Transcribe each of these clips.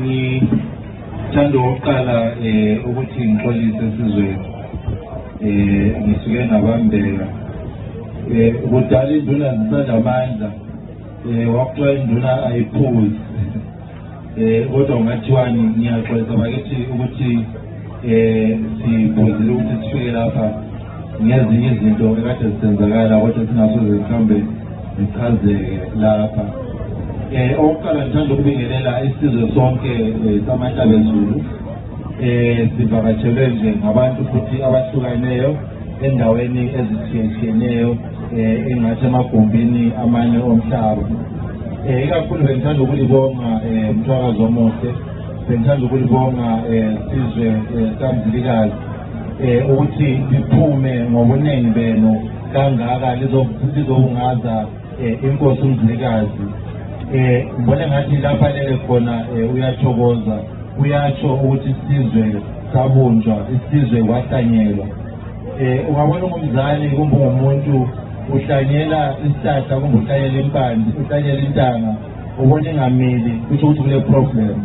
ngithanda ukuqala ukuthi ngixolise esizweni ngisuke ngabambeka kudala induna zisanamandla wakuthiwa induna ayiphuzi kodwa ungathiwa ngiyaxolisa bakithi ukuthi siphuzile ukuthi sifike lapha ngezinye izinto ekade zisenzakala kodwa singasoze mhlawumbe zichazeke lapha. Okokuqala ngithanda ukubingelela isizwe sonke samaNtabezulu sivakatshelwe nje ngabantu futhi abahlukaneyo endaweni ezitshiyetshiyeneyo engathi emagumbini amanye omhlaba. Ikakhulu bengithanda ukulibonga Mthwakazi omuhle, bengithanda ukulibonga sizwe kaMzilikazi ukuthi liphume ngobuningi benu kangaka lizobungaza inkosi uMzilikazi. Ngibona ngathi lapha lele khona uyathokoza, uyatsho ukuthi isizwe sabunjwa, isizwe kwahlanyelwa. Ungabona umzali kumbe umuntu uhlanyela isihlahla kumbe uhlanyela impande, uhlanyela intanga, ubona ingamili kusho ukuthi kule problem.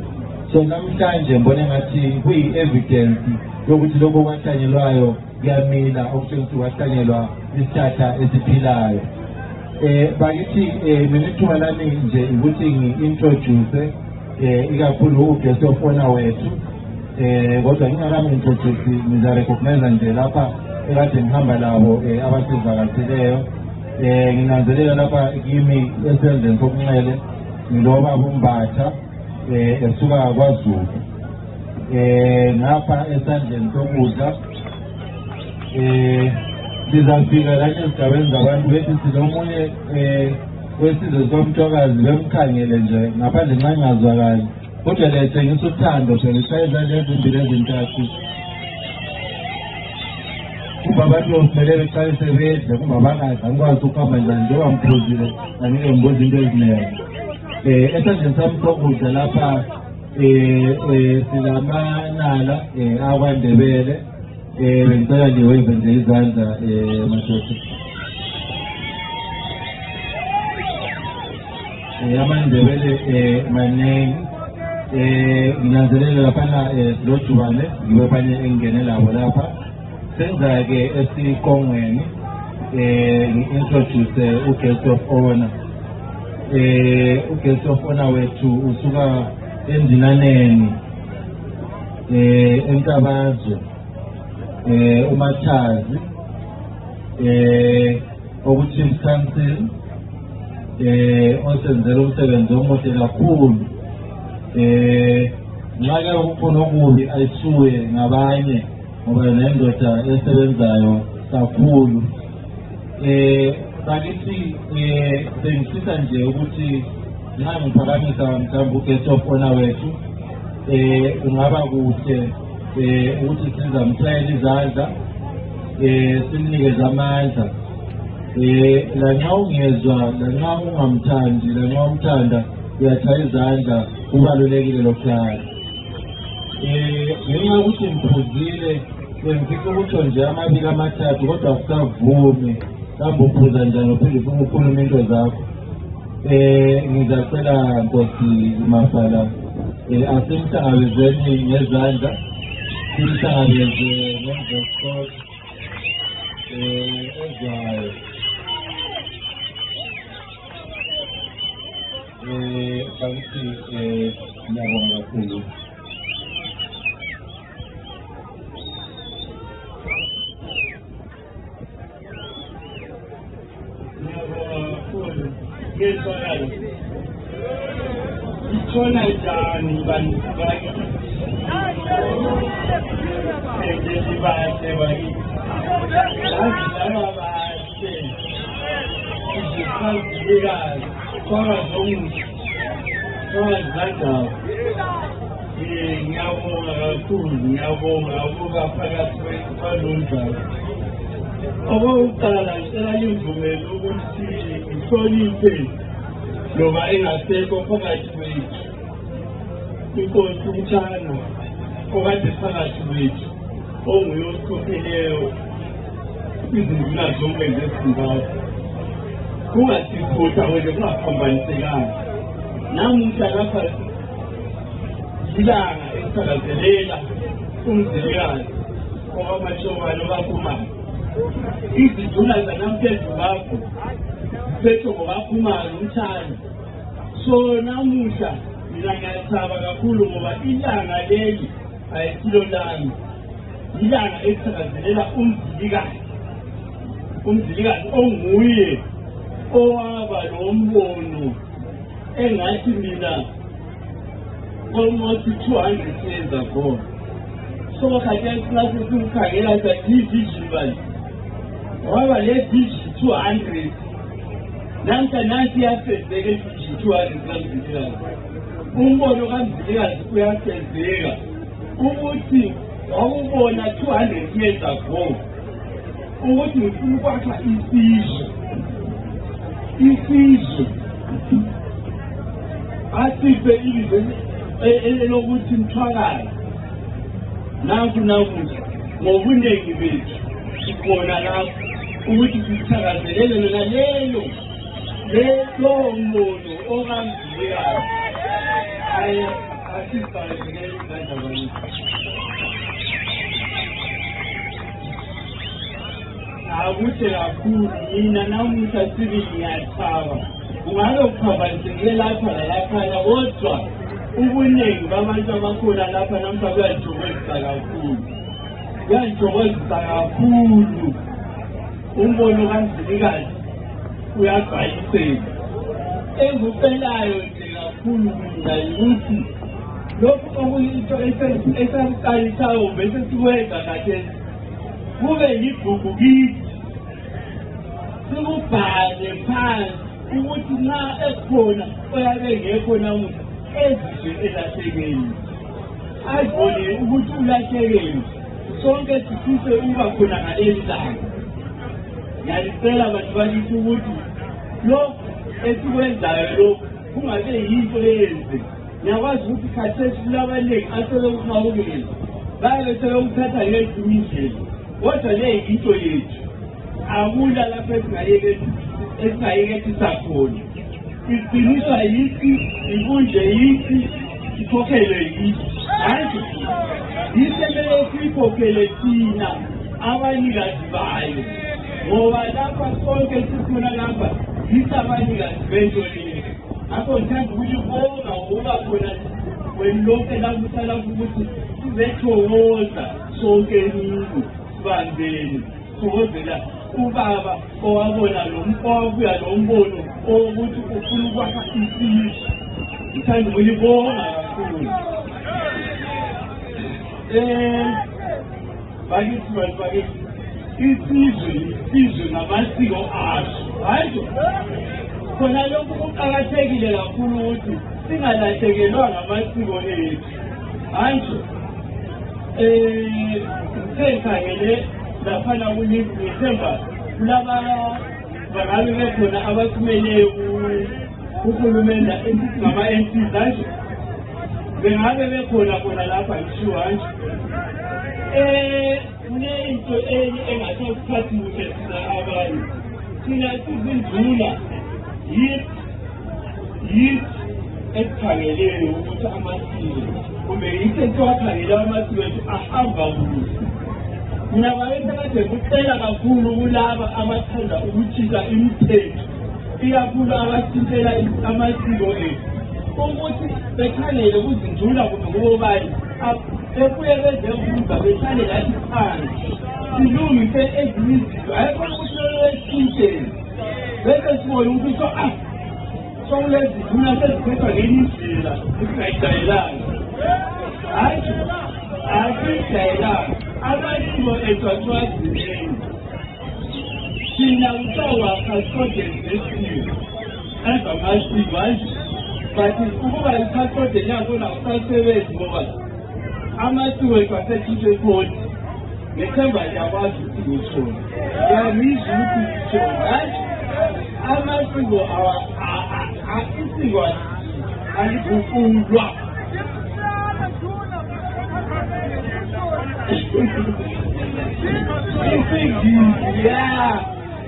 So namhlanje ngibona ngathi kuyi-evidence yokuthi lokho kwahlanyelwayo kuyamila, okutshengisa ukuthi kwahlanyelwa isihlahla esiphilayo. Bakithi mina ithuba lami nje ukuthi ngi-introduce ikakhulu uguest of honor wethu, kodwa ngingakamu-introduce ngiza-recognize nje lapha ekade ngihamba labo abasivakashileyo. Nginanzelela lapha kimi esenzeni sokunxele ngiloba Umbatha esuka KwaZulu, ngapha esandleni sokudla sizafika kanye ezigabeni zabantu bethi sinomunye wesizwe soMthwakazi bemkhangele nje ngaphandle nxa ngingazwakali, kodwa lethengisa uthando phela isayezane ezimbili ezintathu. Kumbe abantu kumele beqalise bedle, kumbe abangadli angikwazi ukuhamba njani njengoba ngiphuzile angike ngibuze into eziningi. Esandleni sami sokudla lapha silamanala akwaNdebele. Bengicela niweve nje izandla madoda. AmaNdebele maningi, nginanzelela laphana silojubane ngibe abanye engene labo lapha. Senza-ke esiqongweni ngi-introduce uguest of honor. Uguest of honor wethu usuka eNdinaneni eNkabazo, uMathazi okuChief Council osenzela umsebenzi omuhle kakhulu. Nxa kukhona okubi ayisuye ngabanye ngoba nendoda esebenzayo kakhulu. Bakithi bengifisa nje ukuthi nxa ngiphakamisa mhlawumbe uguest of honor wethu ungaba kuhle ukuthi sizamhlayela izandla, simnikeze amandla. Lanxa ungezwa, lanxa ungamthandi, lanxa umthanda uyatshaya izandla, kubalulekile lokuhlala. Ngenxa yokuthi ngiphuzile bengifisa ukutsho nje amabili amathathu kodwa akusavumi. Kambe uphuza njani uphinde ufuna ukhuluma into zakho? Ngizacela Nkosi Mafala asimhlangabezeni ngezandla, simhlangabeze ngemveskoti ezwayo. Bakithi ngiyabonga kakhulu. Itshona njani bantu bakithi? Bahle bakithi. Laba bahle. Izikhazi Mthwakazi omuhle. Mthwakazi kanjalo. Ngiyabonga kakhulu, ngiyabonga ukuba phakathi kwalomdlalo. Okokuqala ngicela nivumele ukuthi ngihloniphe loba engasekho phakathi kwethu inkosi uMthana okade phakathi kwethu onguye osikhokheleyo izinduna zonke zeZimbabwe. Kungasiphutha nje kungaphambanisekanga. Namuhla lapha ilanga elithakazelela umzilikazi okwamashobane okakhumalo. Izinduna zanamhla bakho bethu ngokakhumalo umthando. So namuhla mina ngiyathaba kakhulu ngoba ilanga leli ayisilo lami. Ilanga elithakazelela umzilikazi onguye owaba nombono engathi mina almost 200 years ago. So khathesi nasi sikhangela sathi vision bani waba le vision 200 namhla nasi yafezeka vision 200 kaMzilikazi. Umbono kaMzilikazi uyafezeka ukuthi wawubona 200 years ago ukuthi ngifuna ukwakha isizwe asiphe ilizwe elokuthi mthwakala. Nanku namuhla ngobunengi bethu sikhona lapho ukuthi sithakazelele lona leyo mbono okaMzilikazi asibhalele izandla zabantu. Akuhle kakhulu mina namuhla sibi ngiyathaba. Ungabe ukhabanjeke lapha nalaphana kodwa ubunengi babantu abakhona lapha namhla kuyajobozisa kakhulu. Umbono kaMzilikazi uyagqayiseka. Engupelayo nje kakhulu mina ukuthi lokhu okuyinto esakuqalisayo bese sikwenza khathesi kube yibhuku kithi sikubhale phansi ukuthi nxa ekhona oyabe ngekho namuhla ezizwe elahlekeni azibone ukuthi ulahlekeni sonke sifise ukuba khona ngaleli langa. Ngiyacela abantu bakithi ukuthi lokhu esikwenzayo lokhu kungabe yinto eyenze. Ngiyakwazi ukuthi khathesi kulabanengi asebekuhawukela bayabe sebekuthatha ngezinye indlela kodwa le yinto yethu. Akula lapho esingayekethisa khona. Iqiniswa yithi, ibunje yithi, ikhokhele yithi. Hayi yithi kumele sikhokhele thina abanikazi bayo ngoba lapha sonke sikhona lapha yithi abanikazi bento le. Ngakho ngithanda ukubonga ngoba khona welonke lapho uhlala ukuthi sizethokoza sonke nini sibambeni sozela ubaba owabona owabuya nombono ukuthi ufuna ukwakha isizwe. Ngithanda ukuyibonga kakhulu. Bakithi isizwe namasiko aso. Hayi khona lokhu kuqakathekile kakhulu ukuthi singalahlekelwa ngamasiko ethu. Hayi sengikhangele laphana ngithemba kulaba bangabe bekhona abathumeleyo kuhulumende ngama-MPs anje bengabe bekhona khona lapha ngishiwo anje. Kunento enye engasakuthathi kuhle thina abantu. Thina sizinduna yithi esikhangeleyo ukuthi amasiko kumbe yithi esiwakhangele amasiko ethu ahamba kuhle. Mina babenza kade kucela kakhulu kulaba abathanda ukuthisa imithetho ikakhulu abathintela amasiko ethu ukuthi bekhangele ukuzinduna kumbe kubobani bebuye bezekuza behlale lathi phansi silungise ezinye izinto. Ayikho ukuthi lolwesinteni bese sibone ukuthi sokulezinduna seziphethwa ngenye indlela esingayijayelanga. Hayi asiyijayelanga. Amasiko ethu asiwazileni. Thina kuthiwa custodians besizwe ezamasiko anje but ukuba i-custodian yakhona akusasebenzi ngoba amasiko ethu asetshintshwe khona. Ngethemba liyakwazi ukuthi ngitshona. Ngiyamizwa ukuthi ngitshona. Hayi amasiko isiko aliguqulwa.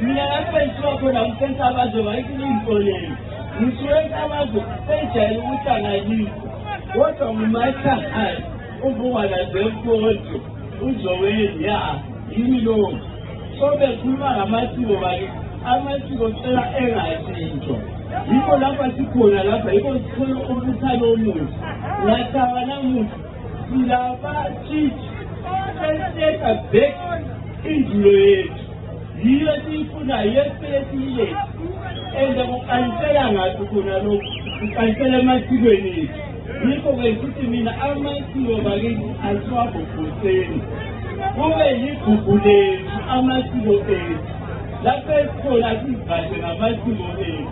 Mina lapha ngisuka khona ngusenthabazwe bayikho ingcolelo. Ngisuke enthabazwe sejayele ukuthi angayikho. kodwa ngumakhaya ubukwana zemfundo uzoweni ya yimi lo so bekhuluma ngamasiko bakithi amasiko cela engatshintshwa yikho lapha sikhona lapha yikho sithola umbuthano omuhle ngathaba namuhla silabatshitshi esiteka back indulo yethu yiyo siyifunayo yesiyethu ende kukansela ngathi khona lokhu kukansela emasikweni ethu yikho-ke sithi mina amasiko bakithi asiwabhubhuseni kube yigugu lethu amasiko ethu lapho esikhona sizivashe ngamasiko ethu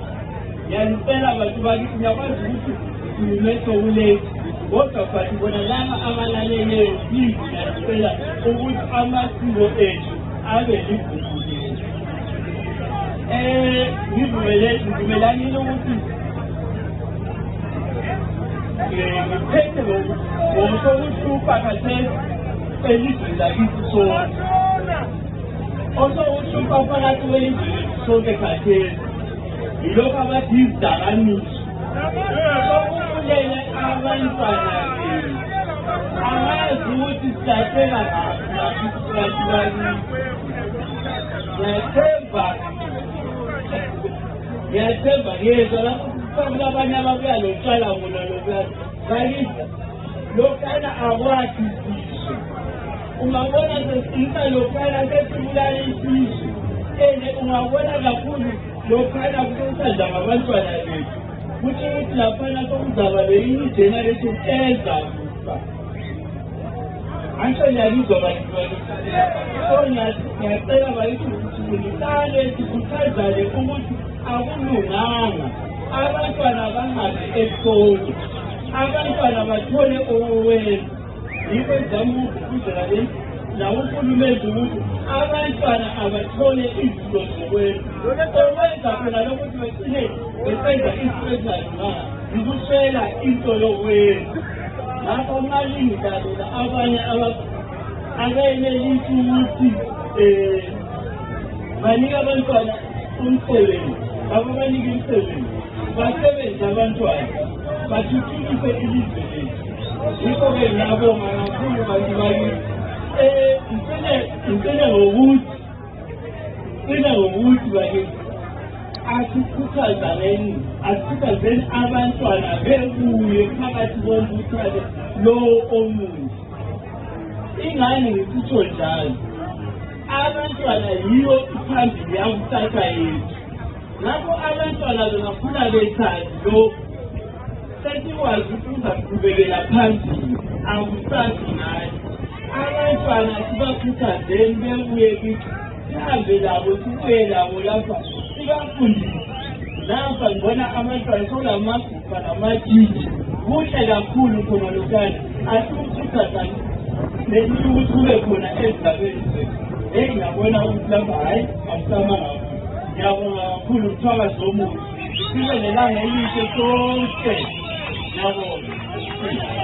ngiyanicela bantu bakithi ngiyakwazi ukuthi silumetho kulethu kodwa bathi bona laba abalaleleyo kithi ngiyacela ukuthi amasiko ethu abe ligugu lethu ngivumelanile ukuthi ngiphethe ngosokuhlupha kathesi elizweni lakithi sonke osokuhlupha phakathi kwelizwe lethu sonke kathesi yilokhu abathi izidakamizwa sokufunele abantwana bethu angazi ukuthi silahleka ngaphi phakathi bakithi ngiyathemba ngezwa lapho kukhona abanye ababuya lotshala ngona lokuya bakithi lokhana akwathi isizwe ungabona sesinta lokhana sesibulala isizwe ungabona kakhulu lokhana kusesandla ngabantwana bethu kuthi ukuthi laphana sokuzaba leyinye igeneration ezakufa angisho ngiyalizwa bakithi so ngiyacela bakithi ukuthi kulihlale sikhuthazane ukuthi akulunganga abantwana bangabi esikolo abantwana bathole owenza yikho ezama ukuzela le nawo uhulumeni ukuthi abantwana abathole izinto zokwenza okwenza phela lokuthi begcine besenza izinto ezingalunganga yikuswela into yokwenza ngakho malingidlalela abanye abenelisi ukuthi banike abantwana umsebenzi abanike umsebenzi basebenze abantwana bathuthukise ilizwe lethu yikho-ke ngiyabonga kakhulu bantu bakithi ngicela ngokuthi bakithi asikhuthazeni abantwana bebuye phakathi kombuthano lo omuhle ingane ngisitsho njalo abantwana yiyo iphambili yakusasa yethu ngakho abantwana bengakhula bethathi lokhu sesikwazi ukuza kuqhubekela phambili akusasi ngayo abantwana sibakhuthazeni bebuye kithi sihambe labo sibuye labo lapha sibafundise lapha ngibona abantwana solamagubha namatshitshi kuhle kakhulu khona lokana asikukhuthazani nesithi ukuthi kube khona ezigabeni zethu ngiyabona ukuthi lapha hhayi akusama ngakho ngiyabonga kakhulu umthwakazi omuhle sibe nelanga elihle sonke ngiyabonga